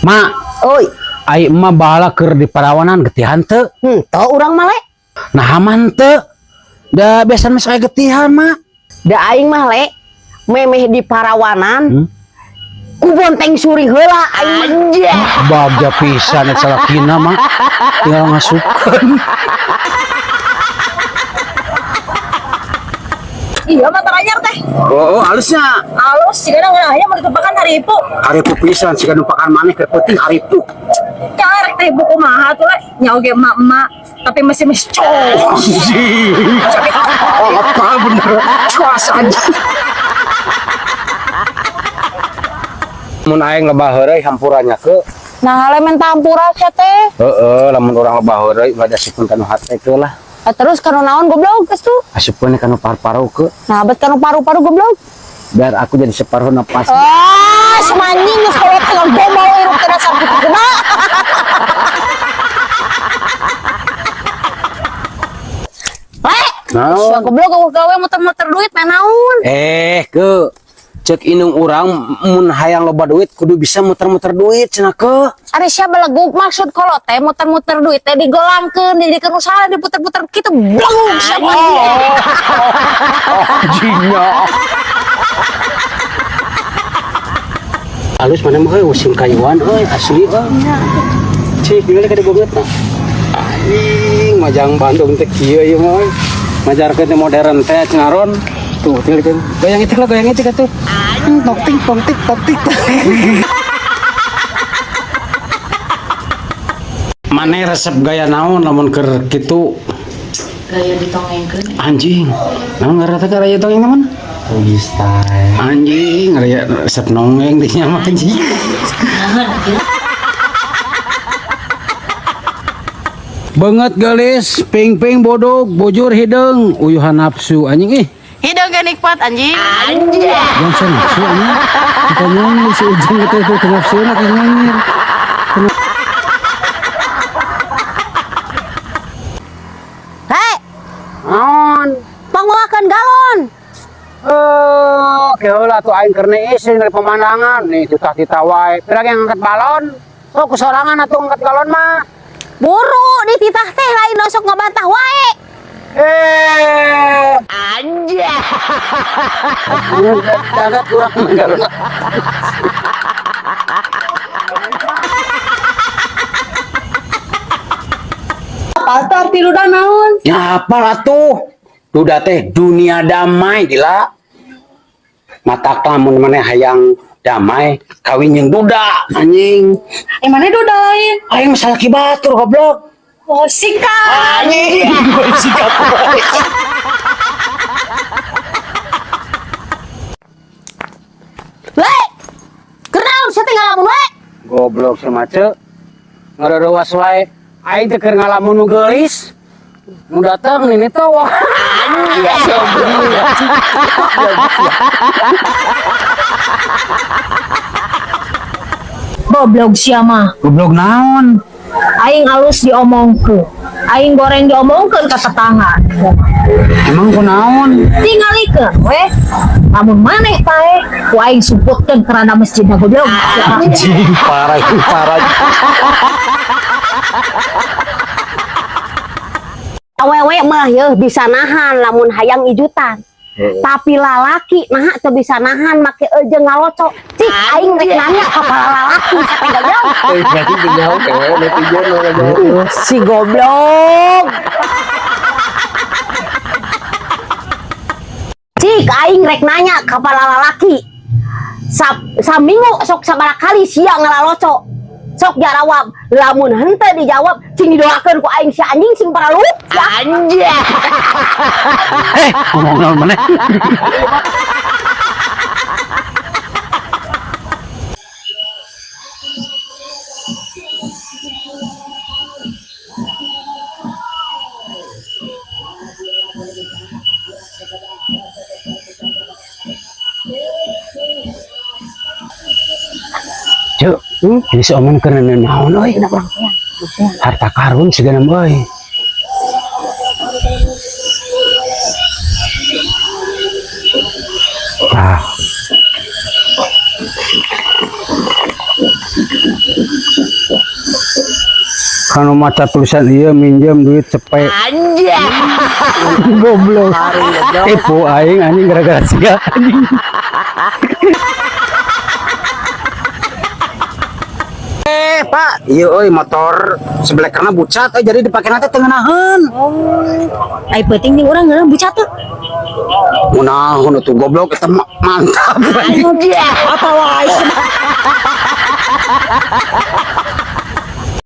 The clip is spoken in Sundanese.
Ma, Oi, ai emak bahala keur di parawanan getihan teu? Henteu urang mah le. Nah aman teu. Da biasa mah saya getihan, Ma. Da aing mah le, memeh di parawanan. Ku bonteng suri heula aing mah. Bagja pisan eta salakina, Ma. Tinggal ngasupkeun. Iya, mata anyar teh. Oh, halusnya. Alus, sih kadang ngeunahnya mau ditepakan hari ibu. Haripu pisan siga numpakan maneh keur penting haripu. Karek teh ibu kumaha tuh le. Nya oge emak-emak, tapi masih masih cowok. Oh, apa bener? Cuas aja. Mun aing lebah heureuy hampurannya ke. Nah, le minta hampura sia teh. Heeh, lamun urang lebah heureuy ulah diasupkeun kana hate ke lah. Ah, terus kanu naon goblok geus tuh. Asupkeun kana paru-paru ke. Nah, bet kanu paru-paru goblok. Biar aku jadi separuh napas. Ah, semanjing geus kolot teh gombal hirup teh dasar kitu kumaha. Le, Naon? sia goblok eueuh gawe muter-muter duit mah naon? Eh, ke cek indung urang mun hayang loba duit kudu bisa muter-muter duit cenah ke. Ari sia belegug maksud kolot teh muter-muter duit teh digolangkeun, dijadikeun usaha diputer-puter kitu belegug sia mah. Anjingnya. Halus mana mah euy musim kayuan euy asli euy. Cik ningali ka banget nah. Anjing majang Bandung teh kieu ieu mah euy. Majarkeun teh modern teh cenah ron. Tuh tinggalikeun. Goyang itu lah goyang itu atuh. Tok ting tong tik tok tik. Mane resep gaya naon lamun keur kitu Gaya ditongengkeun. Anjing. Naon ngaranna teh gaya dongeng naon? Style. Anjing, raya resep nongeng di mah anjing. Banget gelis, ping-ping bodog, bujur hideung, uyuhan nafsu anjing ih. Hidung gak nikmat anjing. Jangan so nafsu anjing. Kita nyengir si Ujang gitu itu teu nafsu na teh nyengir. Hei, Naon? pangmawakeun galon. Eh, ke heula tuh aing keur niis dari pemandangan nih titah-titah wae. Pirang yang ngangkat balon? Sok kusorangan atuh ngangkat galon mah. Buru dititah teh lain sok ngabantah wae. Eh. Anjay. Dagat kurang galon. Apa tuh arti ludah naon? Ya apal atuh. Duda teh dunia damai gila. Mata lamun maneh hayang damai kawin jeung duda anjing. Eh mana duda lain? Aing mah salaki batur goblok. Oh, sikat. Anjing, sikap. Le. Kenaon sia teh ngalamun we? Goblok si mace. Ngareurewas wae. Aing teh keur ngalamun nu geulis. Nu datang nini teh wah. Goblok sia mah. Goblok naon? Aing alus diomongkeun. Aing goreng diomongkeun ka tetangga. Emang ku naon? Tingalikeun weh. Lamun maneh paeh, ku aing sumputkeun kerana masjidna goblok. Anjing parah parah. Awewe mah yeuh bisa nahan lamun hayang ijutan. Tapi lalaki naha teu bisa nahan make eujeung ngalocok. Cik aing rek nanya ka para lalaki sampe goblok. Berarti jauh kayak netizen orang. Si goblok. Cik aing rek nanya ka para lalaki. Saminggu sok sabaraha kali sia ngalalocok. Sok jarawab, lamun henteu dijawab cing didoakeun ku aing si anjing sing paralu. Anjing. Eh, ngomong naon maneh? Cuk, ini si omen keur naon euy? Harta karun sigana mah euy. Tah. Kanu maca tulisan ieu minjem duit cepet. Anjay. Goblok. Tipu aing anjing gara-gara sia anjing. Eh, Pak, iya euy motor sebelah karena bucat jadi dipake nanti teu ngeunaheun. Ai penting nih urang ngeunah bucat tuh. Ngeunaheun atuh goblok eta mah mantap. Anjay. Apa wae.